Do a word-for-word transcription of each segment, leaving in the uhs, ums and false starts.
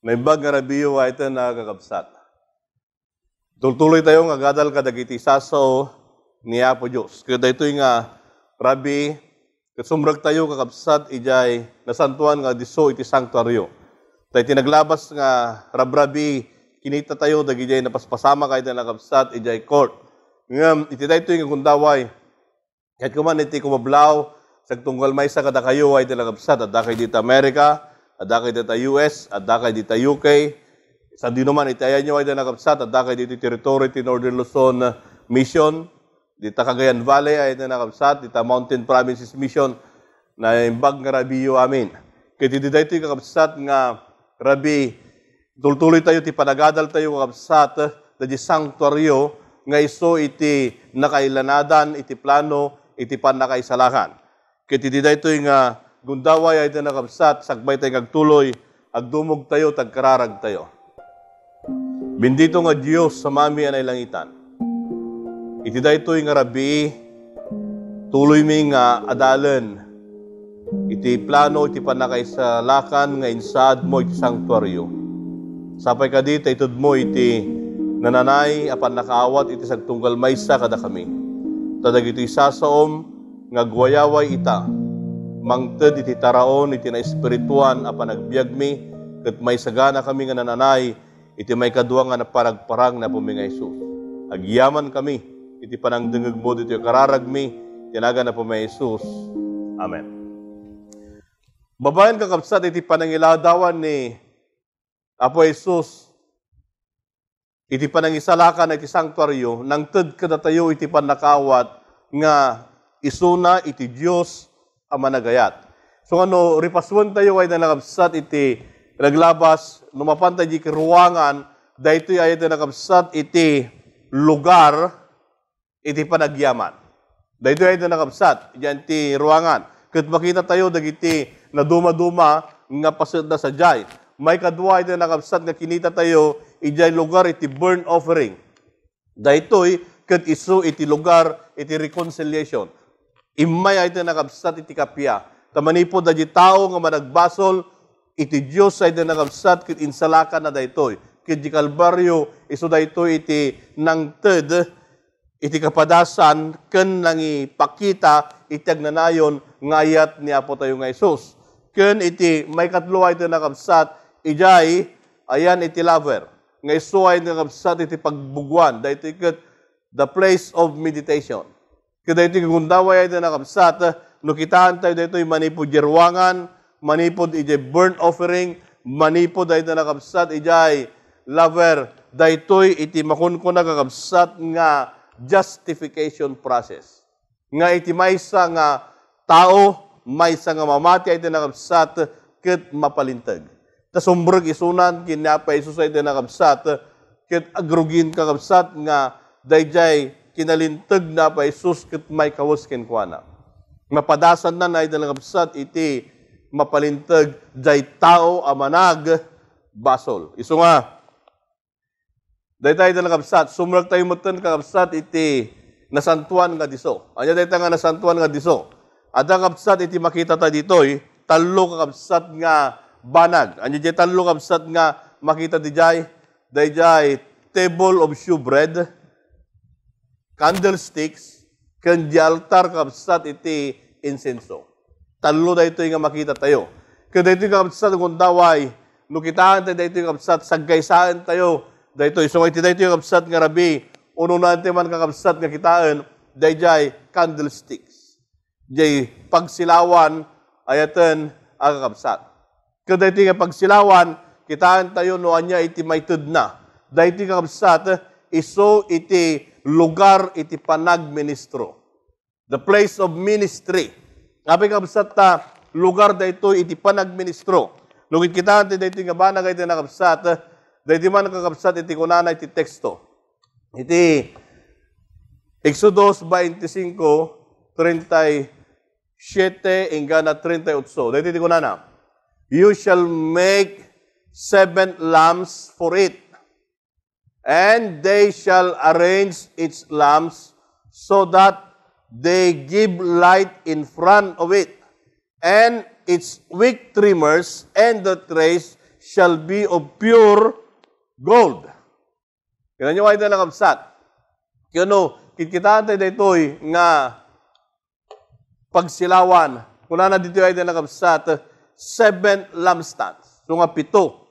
Naimbag nga rabiyo ay ita nga kakabsat. Tultuloy tayo nga agadal kadagiti sasao ni Apo Dios. Ket daytoy nga rabii, ket sumrek tayo, kakabsat, idiay nasantoan nga disso iti sanktuario. Ta iti naglabas nga rabrabii, kinita tayo dagidiay napaspasamak ay ita nga kakabsat idiay court. Ngem iti daytoy nga gundaway, ket kuman iti kumablaw, sagtunggal maysa kadakayo ay ita nga kakabsat, adda kay dita America, adda kay dita U S, adda kay dita U K, sadino man iti ayanyo ay ita nga kakabsat, adda kay ditoy territory ti Northern Luzon Mission, dita Cagayan Valley ay ita nga kakabsat, dita Mountain Provinces Mission, naimbag nga rabiyo amin. Ket iti daytoy kakabsat nga rabii, tultuloy tayo ti panagadal tayo, kakabsat, daydi sanktuario nga isu iti nakailanadan iti plano iti pannakaisalakan. Ket iti daytoy nga gundaway ay ita nga kakabsat, sakbay tayo nga agtuloy, agdumog tayo, tagkararag tayo. Bendito nga Dios, Amami a nailangitan. Iti daytoy nga rabii, tuloymi nga adalen iti plano iti pannakaisalakan nga insaadmo iti sanktuario. Sapay kadi ta itedmo iti nananay a pannakaawat iti sagtunggal maysa kadakami. Ta dagitoy sasaom nga agwayaway ita, mangted iti taraon iti naespirituan a panagbiagmi, ket maisaganakami nga nananay iti maikadua nga naparagparang ni Apomi nga Jesus. Agyamankami iti panangdengngegmo ditoy kararagmi, iti nagan ni Apomi nga Jesus. Amen. Babaen, kakabsat, iti panangiladawan ni Apo Jesus iti panangisalakan iti sanktuario, nangted kadatayo iti pannakaawat nga isuna iti Dios a managayat. So, nga no ripasuen tayo ay ita nga kakabsat iti naglabas, no mapan tayo iti ruangan, daytoy ay ita nga kakabsat iti lugar iti panagyaman. Daytoy ay ita nga kakabsat, diyan ti ruangan. Ket makita tayo dagiti nadumaduma nga pasetna sadiay. Maikadua ay ita nga kakabsat nga kinita tayo idiay lugar iti burnt offering. Daytoy ket isu iti lugar iti reconciliation. Immay ay ita nga kakabsat iti kappia. Ta manipud daydi tao nga managbasol iti Dios ay ita nga kakabsat ket insalakanna daytoy. Ket di Kalbario, isu daytoy iti nangted iti kapadasan ken nangipakita iti agnanayon nga ayat ni Apo tayo nga Jesus. Ken iti maikatlo ay ita nga kakabsat, idiay ayan iti laver nga isu ay ita nga kakabsat iti pagbuguan. Daytoy ket the place of meditation. Ket daytoy nga gundaway ay ita nga kakabsat, no kitaan tayo daytoy manipud idiay ruangan, manipud idiay burnt offering, manipud ay ita nga kakabsat idiay laver, daytoy iti makunkuna, kakabsat, nga justification process. Nga iti maysa nga tao, maysa nga mamati ay ita nga kakabsat, ket mapalinteg. Ta sumrek isunan ken ni Apo Jesus ay ita nga kakabsat, ket agrugin, kakabsat, nga daydiay kinalinteg ni Apo Jesus ket maikawes kenkuana. Mapadasanna ay ita nga kakabsat iti mapalinteg diay tao a managbasol. Isu nga, dayta ay ita nga kakabsat, sumrek tayo metten, kakabsat, iti nasantoan nga disso. Ania dayta nga nasantoan nga disso? Adda, kakabsat, iti makita ta ditoy, tallo, kakabsat, nga banag. Ania diay tallo, kakabsat, nga makita diay? Daydiay table of shewbread, candlesticks, ken di altar, kakabsat, iti insenso. Tallo daytoy nga makita tayo. Ket daytoy, kakabsat, gundaway, no kitaan tayo daytoy, kakabsat, sagkaysaen tayo daytoy. So, iti daytoy, kakabsat, nga rabii, ununaan tayo man, kakabsat, nga kitaen daydiay candlesticks. Diay pagsilawan, ayaten a, kakabsat. Ket daytoy nga pagsilawan, kitaen tayo no ania iti maitedna. Daytoy, kakabsat, isu iti lugar iti panagministro. The place of ministry. Apay, kakabsat, ta lugar daytoy iti panagministro? No kitkitaen ti daytoy nga banag ay ita nga kakabsat, daytoy man, kakabsat, iti kunana iti teksto. Iti Exodus twenty-five, treinta y siete inggana treinta y ocho. Daytoy ti kunana, "You shall make seven lamps for it, and they shall arrange its lamps so that they give light in front of it, and its wick trimmers and the trays shall be of pure gold. Kitaenyo, ay, kakabsat. Kano, kikitaen tayo daytoy nga pagsilawan. Kunana ditoy, ay, kakabsat, seven lampstands. So nga pito.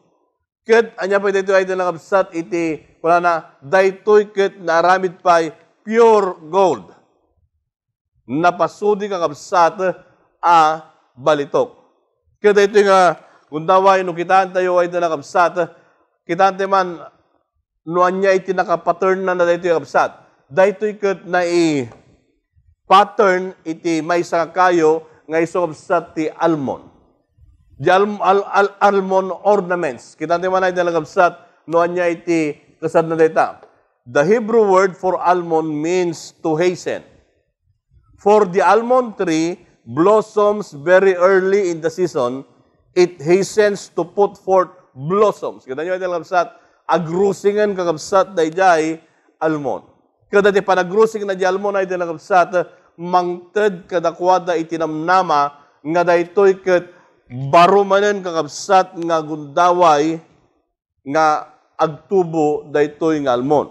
Ket ania pay daytoy, ay, kakabsat, iti kunana, daytoy ket naaramid pay pure gold. Napasudi, kakabsat, a balitok. Ket daytoy nga gundaway, no kitaentayo, ay, kakabsat, kitaentayo man no ania iti nakapatternna daytoy, kakabsat. Daytoy ket nai-pattern iti maysa nga kayo nga isu, kakabsat, ti almond. Di al-, al-, al-, almond ornaments. Kitaentayo man, ay, kakabsat, no ania iti kasadna dayta. The Hebrew word for almond means to hasten. For the almond tree blossoms very early in the season, it hastens to put forth blossoms. Kitaenyo, ay, kakabsat, agrusingen, kakabsat, daydiay almond. Kada ti panagrusing na di almond, ay, kakabsat, mangted kadakuada iti namnama nga daytoy ket baro manen, kakabsat, nga gundaway nga agtubo daytoy nga almond.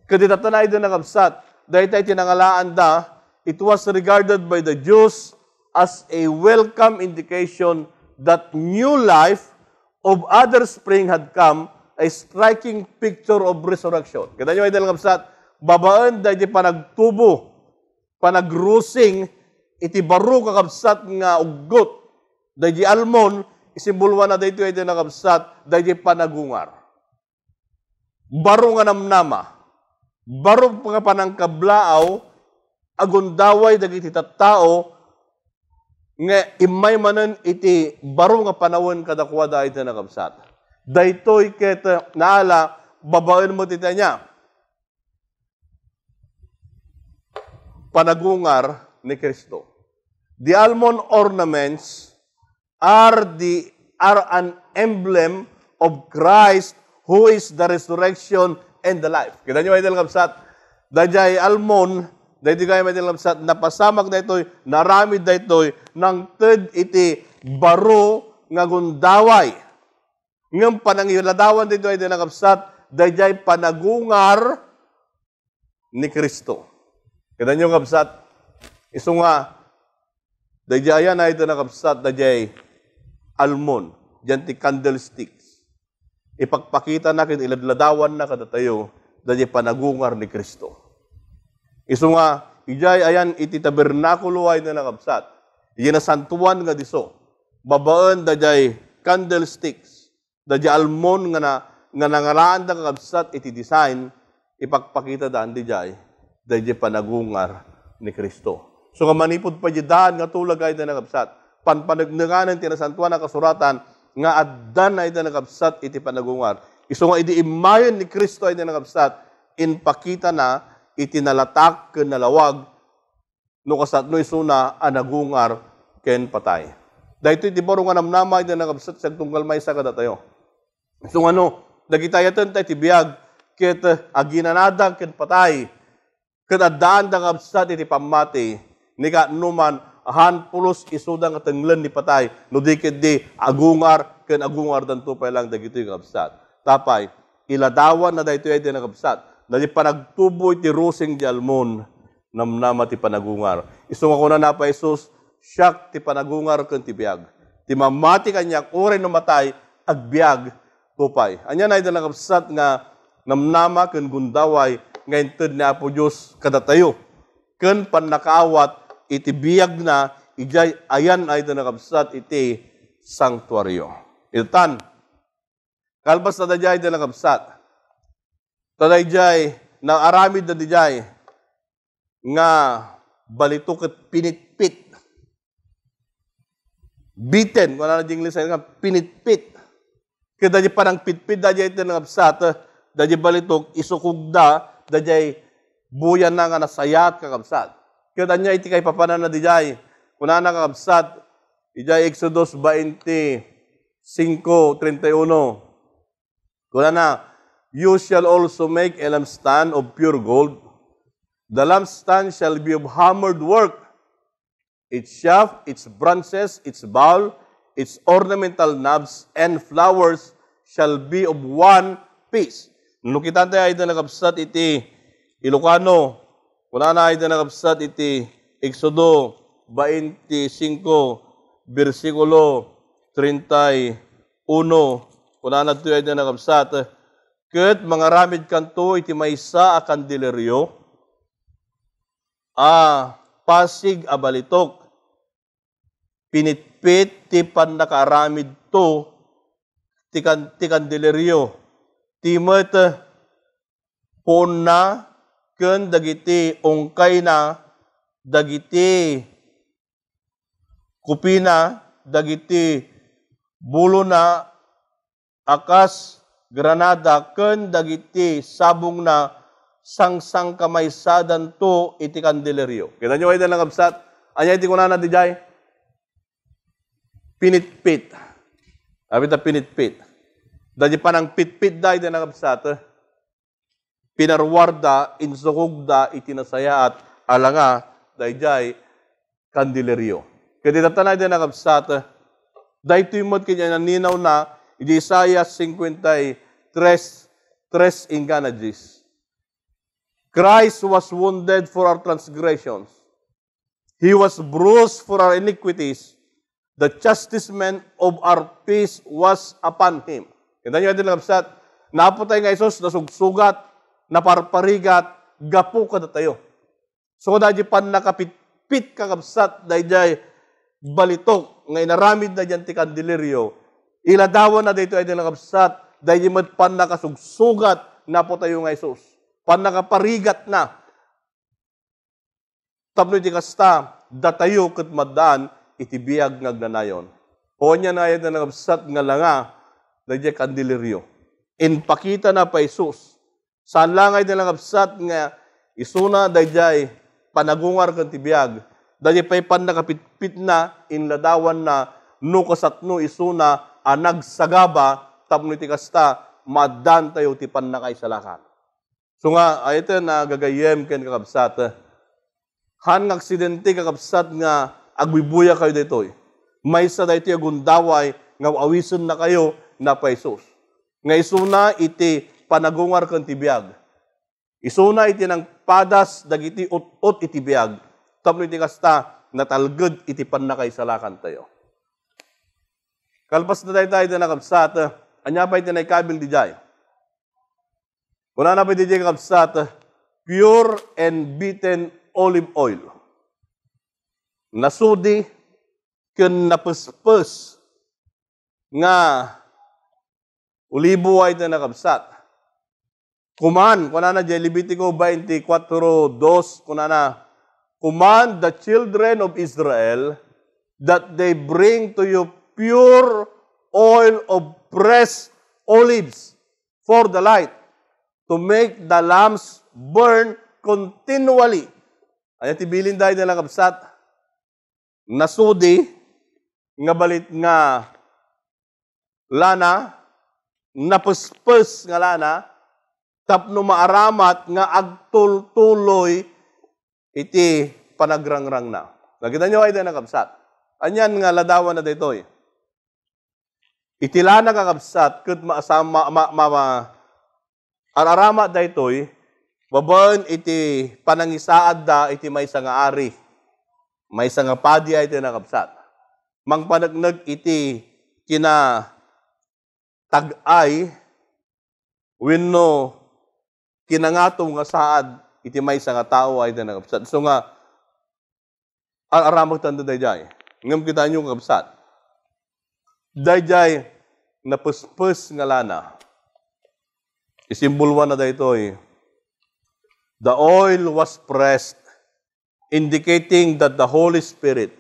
Ket itatta, ay, kakabsat, dayta iti nangalaanda, it was regarded by the Jews as a welcome indication that new life of other spring had come, a striking picture of resurrection. Kitaenyo, ay, kakabsat, babaen daydi panagtubo, panagrusing iti baro, kakabsat, nga uggot. Daydi almond, isimboloanna daytoy, ay, kakabsat, daydi panagungar. Baro nga namnama, baro nga panangkablaaw, agundaway dagiti tattao nga immay manen iti baro nga panawen kadakuada, ay, kakabsat. Daytoy ket naala babaen met iti ania? Panagungar ni Cristo. The almond ornaments are the, are an emblem of Christ, who is the resurrection and the life. Kitaenyo, ay, kakabsat, daydiay almond, daytoy gayam, ay, kakabsat, napasamak daytoy, naaramid daytoy, nangted iti baro nga gundaway. Ngem panangiladawan daytoy, ay, kakabsat, daydiay panagungar ni Cristo. Kitaenyo, kabsat, isu nga, daydiay ayan, ay, kakabsat, daydiay almond, diay ti candlesticks. Ipakpakitana ken iladladawanna kadatayo, daydiay panagungar ni Cristo. Isu nga, idiay ayan iti tabernakulo, ay, kakabsat, iti nasantoan nga disso, babaen daydiay candlesticks, daydiay almond nga na-, nga nangalaanda, kakabsat, iti design, ipakpakitada daydiay, daydiay panagungar ni Cristo. So nga manipud pay diay daan nga tulag, ay, kakabsat, panpaneknekan ti Nasantoan a Kasuratan nga addan, ay, kakabsat, iti panagungar. Isu nga idi immayen ni Cristo, ay, kakabsat, impakitana iti nalatak ken nalawag no kasano isuna a nagungar ken patay. Daytoy ti baro nga namnama, ay, kakabsat, ti agtunggal maysa kadatayo. Isu nga no, dagiti ayatenta iti biag ket aginanadan ken patay, ket addaanda, kakabsat, iti pammati, ni kaanoman a han pulos isuda nga tenglen ni patay, no di ketdi agungar ken agungardanto pay laeng dagitoy, kakabsat. Tapay, iladawanna daytoy, ay, kakabsat, daydi panagtubo iti rusing di almond, namnama ti panagungar. Isu nga kunana pay Jesus, "Siak ti panagungar ken ti biag. Ti mamati kaniak uray no matay, agbiag to pay." Ania, ay, kakabsat, nga namnama ken gundaway nga inted ni Apo Dios kadatayo ken pannakaawat iti biagna idiay ayan, ay, kakabsat, iti sanktuario. Ita, kalpasan daydiay, ay, kakabsat, ta daydiay naaramidda daydiay nga balitok ket pinitpit. Beaten, kunana di Ingles nga pinitpit. Ket daydiay panangpitpit daydiay, ay, kakabsat, daydiay balitok, isukogda daydiay buyanna nga nasayat, kakabsat. Ket ania iti kaipapananna daydiay? Kunana, kakabsat, idiay Exodus twenty-five treinta y uno. Kunana, "You shall also make a lampstand of pure gold. The lampstand shall be of hammered work. Its shaft, its branches, its bowl, its ornamental knobs and flowers shall be of one piece. No kitan tayo ay da nakabsat iti Ilocano, kunana ay da nakabsat iti Exodo twenty-five, bersikulo treinta y uno, kunana to ay da nakabsat, ket mangaramid kanto iti maysa a kandelerio a pasig a balitok. Pinitpit ti pannakaaramidto ti kan-, ti kandelerio. Ti met puonna ken dagiti ungkayna, dagiti kupina, dagiti bulona, a kas granada ken dagiti sabongna sangsangkamaysadanto iti kandelerio. Kita nyo, ay da nakabsat? Anya iti kunana dijay? Pinitpit. Abi ta pinitpit. Dagiti panangpitpit da, ay da nakabsat, pinaruarda, insukogda iti nasayaat a langa daydiay kandelerio. Ket itatta ay da nakabsat, daytoy met ket naninawna iti Isaias cincuenta y tres, tres inggana dies. Christ was wounded for our transgressions. He was bruised for our iniquities. The chastisement of our peace was upon him. Kita nyo, iti nakabsat, napo tayo nga Jesus, nasugsugat, naparparigat, gapu kadatayo. So, daydi pannakapitpit, kakabsat, daydiay balitok nga inaramid na diyan ti kandelerio, iladawan na daytoy ay nakabsat, daydi met pannakasugsugat, napo tayo nga Jesus. Pannakaparigat na. Tapno iti kasta, datayo ket maddaan iti biag nga agnanayon. O ania nga ay da nakabsat nga langa daydiay kandelerio. Inpakita na pa Jesus. Saan la nga ay da nakabsat nga isuna daydiay panagungar ken ti biag. Daydiay pay pannakapitpitna, inladawan na, no kasatno isuna a nagsagaba, tapno iti kasta, maaddan tayo ti pannakaisalakan. So nga, ay iti nagagayyem ken kakabsat. Haan nga aksidente, kakabsat, nga agbuybuya kayo daytoy. Maysa daytoy a gundaway nga awisen na kayo na pa Jesus. Nga isuna iti panagungar ken ti biag. Isuna iti nangpadas dagiti ut-ot iti biag. Tapno iti kasta, natalged iti pannakaisalakan tayo. Kalpas na dayta iti nakabsat, anya pay iti naikabil dijay? Kunana pay diay kakabsat, pure and beaten olive oil. Nasudi ken napespes nga olibo ay iti nakabsat. Kuman, kunana diay Levitico twenty-four dos, kunana, "Command the children of Israel that they bring to you pure oil of pressed olives for the light, to make the lamps burn continually." Ania ti bilin dayta nakabsat? Nasudi nga balit nga lana, napespes nga lana, tapno maaramat nga agtultuloy iti panagrangrangna. Nakita nyo ay da nakabsat? Anian nga ladawan na daytoy? Iti lana kakabsat, ket maasama, ma, ma, ma, ar-arama daytoy, babaen iti panangisaadda iti maysa nga ari, maysa nga padi ay iti nakabsat. Mangpaneknek iti kina tag-ay wenno kinangato nga saad iti maysa nga tao ay iti nakabsat. So nga, ar-aramagtanda daydiay. Ngem kitaenyo, kakabsat, daydiay napespes nga lana, isimboloan na daytoy, the oil was pressed, indicating that the Holy Spirit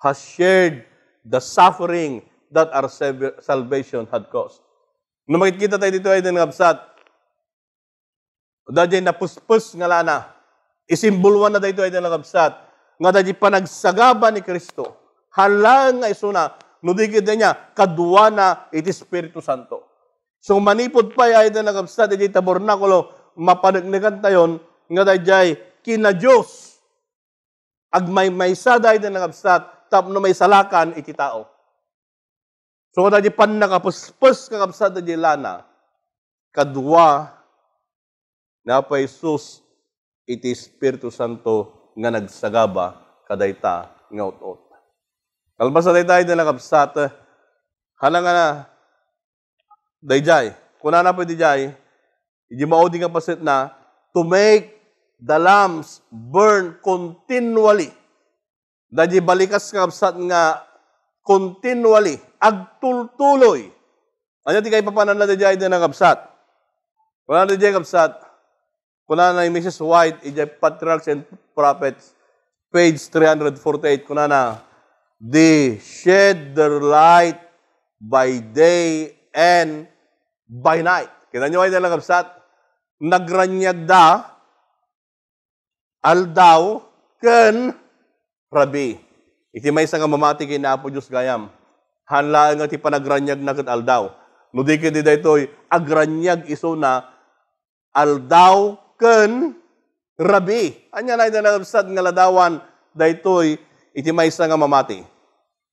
has shared the suffering that our salv-, salvation had caused. No makikita tayo dito ay nakabsat, daydiay napespes nga lana, isimboloan na daytoy ay nakabsat, nga daydiay panagsagaba ni Cristo, haan laeng nga isuna, no di ket ania, kaduana iti Espiritu Santo. So, manipud pay ay da nakabsat iti tabernakulo, mapaneknekan tayon nga daydiay kina Dios agmaymaysa dayta nakabsat tapno maisalakan iti tao. So, daydi pannakapespes, kakabsat, daydi lana, kadua ni Apo Jesus iti Espiritu Santo nga nagsagaba kadayta nga ut-ot. Kalpasan dayta, iti nakabsat, hala nga na, dayjay, kunana pay dayjay, iti maudi nga paset na, to make the lamps burn continually. Daydi balikas nga kabsat nga continually, agtultuloy. Ania ti kaipapananna dayjay, iti nakabsat? Kunana dayjay, kabsat, kunana ni Missus White, iti Patriarchs and Prophets, page three hundred forty-eight, kunana, "They shed their light by day and by night." Kita nyo, iti nakabsat? Nagraniagda aldaw ken rabii. Iti maysa nga mamati ken Apo Dios gayam, haan laeng nga ti panagraniagna ket aldaw. No di ketdi daytoy, agraniag isuna aldaw ken rabii. Ania na iti nakabsat nga ladawan daytoy iti maysa nga mamati?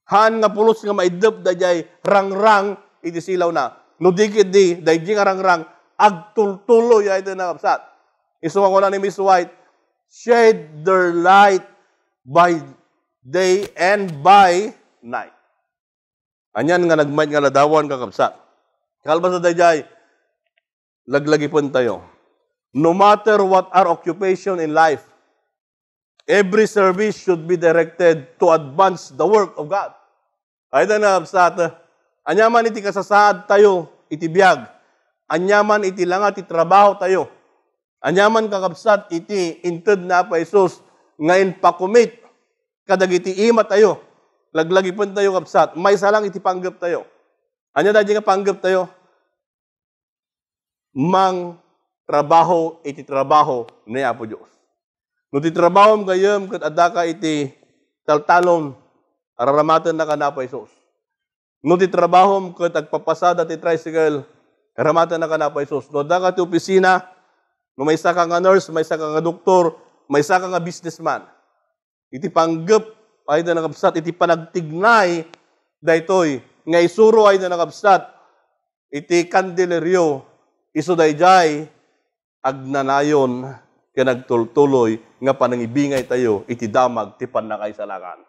Haan nga pulos nga maiddep dayjay rangrang iti silawna. No di ketdi, daydi nga rangrang, agtultuloy, iti nakabsat. Isu nga kuna ni Miss White, "Shed their light by day and by night." Anian nga nagmayat nga ladawan, kakabsat? Kalpasan dayjay, laglagipen tayo. No matter what our occupation in life, every service should be directed to advance the work of God. Ay, iti nakabsat, aniaman iti kasasaad tayo iti biag, aniaman iti langa ti trabaho tayo, aniaman, kakabsat, iti inted ni Apo Jesus nga impakumit kadagiti ima tayo, laglagipen tayo, kabsat, maysa lang iti panggep tayo. Ania daydi nga panggep tayo? Mangtrabaho iti trabaho ni Apo Dios. No ti trabahom gayyem ket addaka iti taltalon, aramatennaka ni Apo Jesus. No ti trabahom ket agpapasada ti tricycle, aramatennaka ni Apo Jesus. No addaka ti opisina, no maysaka nga nurse, maysaka nga doktor, maysaka nga businessman, iti panggep, ay, iti nakabsat, iti panagtignay daytoy nga isuro, ay, iti nakabsat, iti kandelerio, isu dayjay agnanayon ken agtultuloy nga panangibingay tayo iti damag ti pannakaisalangan.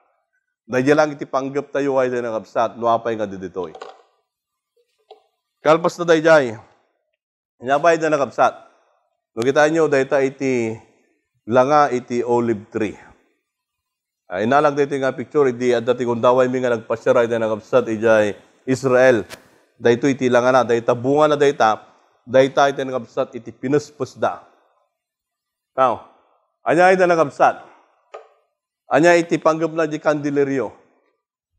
Dayjay lang iti panggep tayo, ay, iti nakabsat, no apay nga ditoy. Kalpas na dayjay, ania pay, iti nakabsat? No kitaenyo, dayta iti langa iti olive tree. Ah, inalag daytoy nga picture, idi adda ti gundawaymi nga nagpasiar, iti nakabsat, idiay Israel. Daytoy iti langana, dayta bungana dayta, dayta iti nakabsat iti pinespesda. Now, ania iti nakabsat? Ania iti panggepna di kandelerio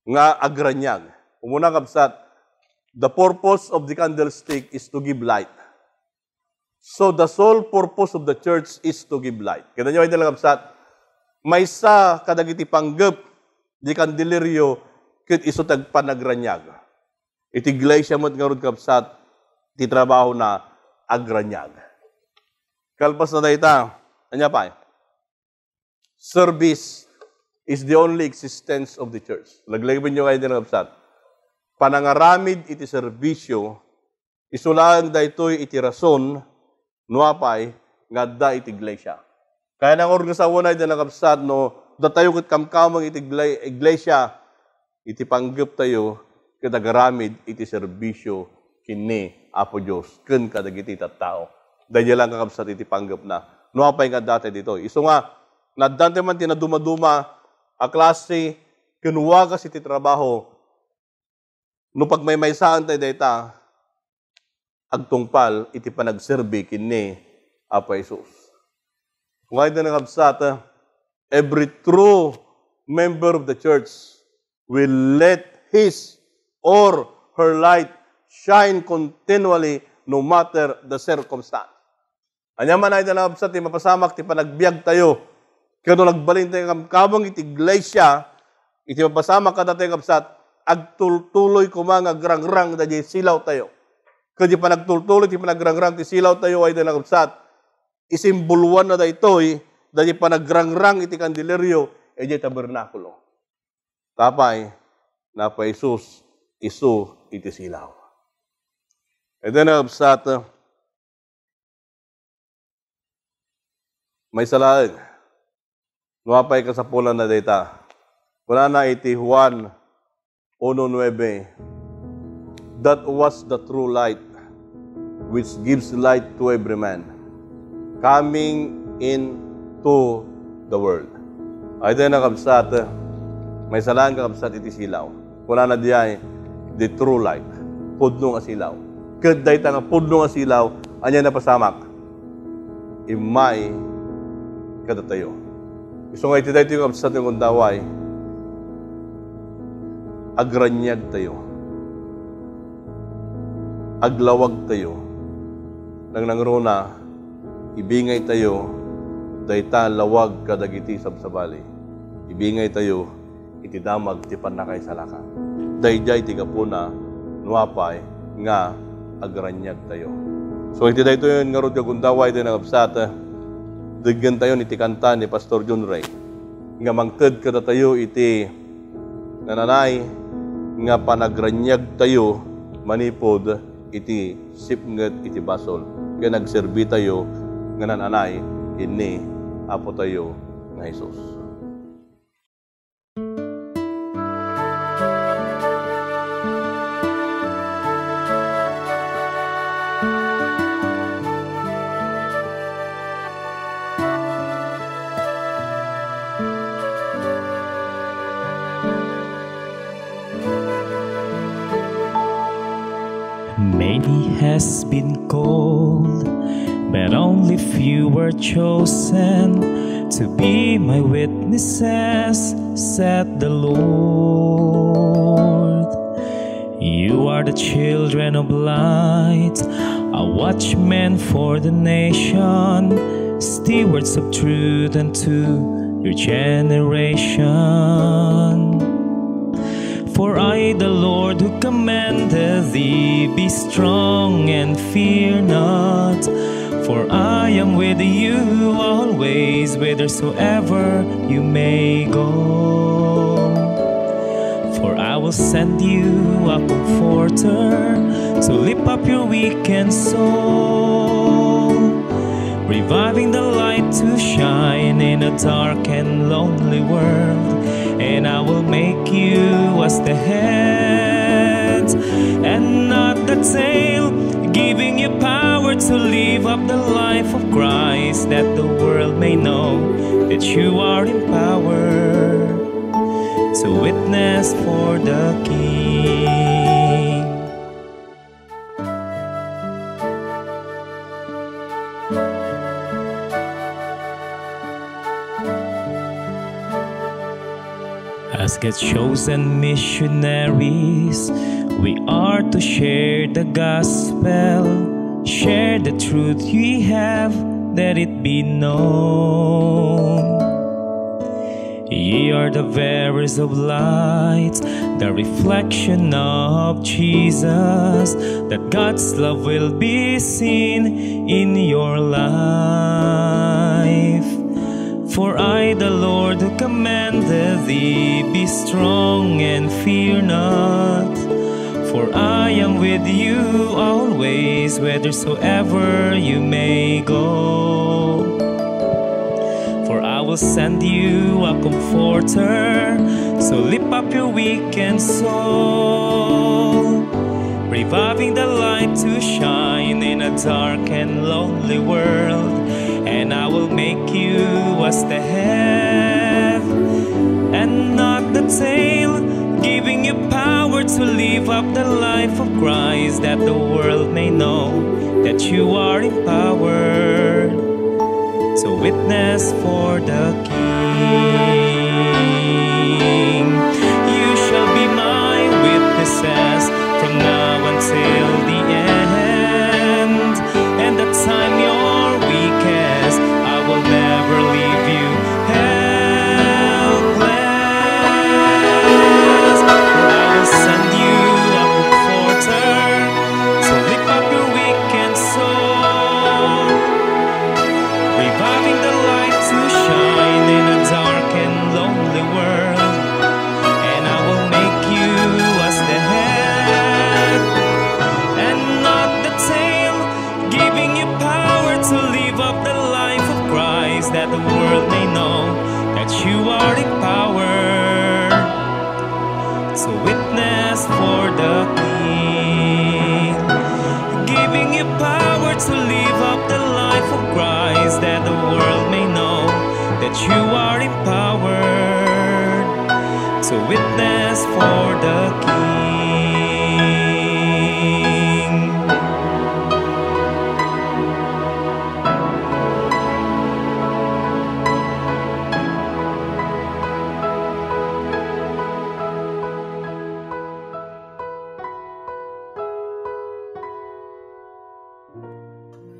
nga agraniag? Umuna, kabsat, the purpose of the candlestick is to give light. So, the sole purpose of the church is to give light. Kita nyo, iti nakabsat, maysa kadagiti panggep di kandelerio ket isu ti agpanagraniag. Iti iglesia met ngarud, kabsat, ti trabahona agraniag. Kalpas na dayta, ania pay? Service is the only existence of the church. Laglagipenyo, ay, iti nakabsat. Panangaramid iti serbisio, isu laeng daytoy iti rason no apay nga adda iti iglesia. Kayatna ngarud nga sawen, ay, iti nakabsat, no datayo ket kamkameng iti igle-, iglesia, iti panggep tayo ket agaramid iti serbisio ken ni Apo Dios ken kadagiti tattao. Daydiay lang, kakabsat, iti panggepna. No apay nga adda ditoy? Isu nga, naaddan tayo man ti nadumaduma a klase ken wagas iti trabaho. No pagmaymaysaen tayo dayta, agtungpal iti panagserbi ken ni Apo Jesus. Kung ay da nakabsat, every true member of the church will let his or her light shine continually no matter the circumstance. Ania man ay da nakabsat ti mapasamak ti panagbiag tayo, ken no nagbalin tayo kamkameng iti iglesia, iti mapasamak kadatayo, kabsat, agtultuloy koma nga agrangrang daydiay silaw tayo. Ket di panagtultuloy ti panagrangrang ti silaw tayo, ay da nakabsat, isimboloanna daytoy, daydiay panagrangrang iti kandelerio, idiay tabernakulo. Tapay, ni Apo Jesus, isu iti silaw. Iti nakabsat, maysa laeng. Nuapay kasapulanna dayta. Kunana iti Juan uno nuebe, "That was the true light, which gives light to every man coming into the world." Ay, tayo nakabsat, maysa laeng kakabsat iti silaw. Kunana diay, the true light, pudno nga silaw. Ket dayta nga pudno nga silaw, ania napasamak? Immay kadatayo. Isu nga iti daytoy nga kabsat nga gundaway, agraniagtayo. Aglawagtayo. Nangnangruna, ibingaytayo dayta lawag kadagiti sabsabali. Ibingaytayo iti damag ti pannakaisalakan. Daydiay ti gapuna, nuapay nga agraniagtayo. So, iti daytoy ngarud nga gundaway ti nakabsat, deggentayon iti kanta ni Pastor John Ray nga mangted kadatayo iti nananay nga panagraniagtayo manipud iti sipnget iti basol ken agserbitayo nga nananay ken ni Apotayo nga Jesus. Many has been called, but only few were chosen to be my witnesses, said the Lord. You are the children of light, a watchman for the nation, stewards of truth unto your generation. For I, the Lord who commanded thee, be strong and fear not. For I am with you always, whithersoever you may go. For I will send you a comforter to lift up your weakened soul, reviving the light to shine in a dark and lonely world. And I will make you as the head and not the tail, giving you power to live up the life of Christ, that the world may know that you are empowered to witness for the King. As God's chosen missionaries, we are to share the gospel, share the truth we have, that it be known. Ye are the bearers of light, the reflection of Jesus, that God's love will be seen in your life. For I, the Lord who commanded thee, be strong and fear not. For I am with you always, whithersoever you may go. For I will send you a comforter, so lift up your weakened soul, reviving the light to shine in a dark and lonely world. And I will make you as the head and not the tail, giving you power to live up the life of Christ, that the world may know that you are empowered to witness for the King. You shall be my witnesses from now until the end. And the time you're weakest, I will never leave you helpless. For I will send you a comforter, so lift up your weakened soul, reviving the light to shine in a dark and that the world may know that you are empowered to witness for the King, giving you power to live up the life of Christ, that the world may know that you are empowered to witness for the King.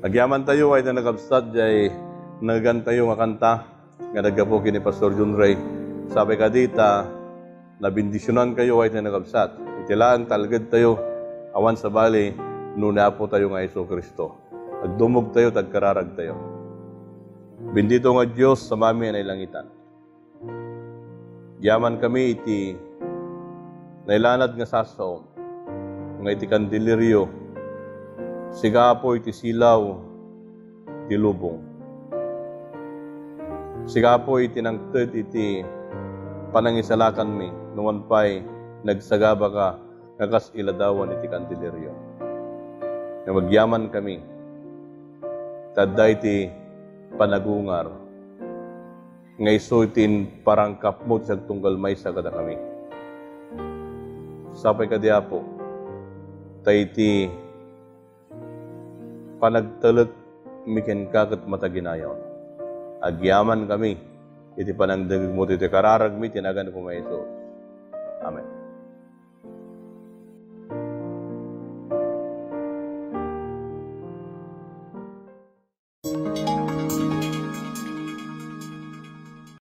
Agyamantayo ay nakabsat jay nagantayo nga kanta nga naggapu ken ni Pastor John Ray. Sapay kadi ta nabendisionankayo ay nakabsat. Iti laeng talgedtayo, awan sabali, no ni Apotayo nga Jesu-Cristo. Agdumogtayo, tagkararagtayo. Bendito nga Dios, Amami a nailangitan. Agyaman kami iti nailanad nga sasaom nga iti kandilirio, sika, Apo, iti silaw ti lubong. Sika, Apo, iti nangted iti panangisalakanmi, numan pay nagsagabaka nga kas iladawan iti kandilirio. Nga agyaman kami, ta adda iti panagungar nga isu iti imparangkapmo ti agtunggal maysa kadakami. Sapay kadi, Apo, ta iti panagtalekmi kenka ket mataginayon. Agyaman kami iti panangdengngegmo iti kararagmi ti nagan ni Apomi a Jesus. Amen.